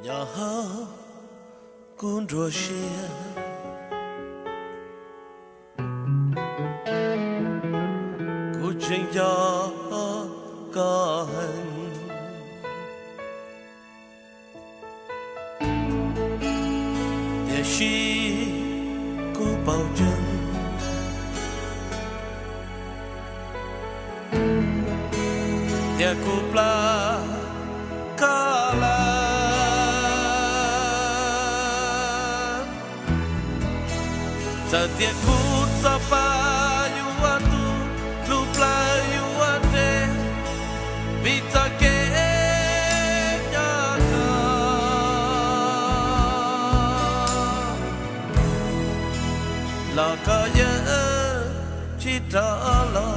Nyob hauv kuv nruab siab, kuv tseem nco koj heev. Tiam sis kuv paub tseeb tias kuv plam koj lawm. Txawm tias kuv txoj pa yuav tu, lub plawv yuav nres, vim txoj kev nco koj los koj yeej tsis rov los.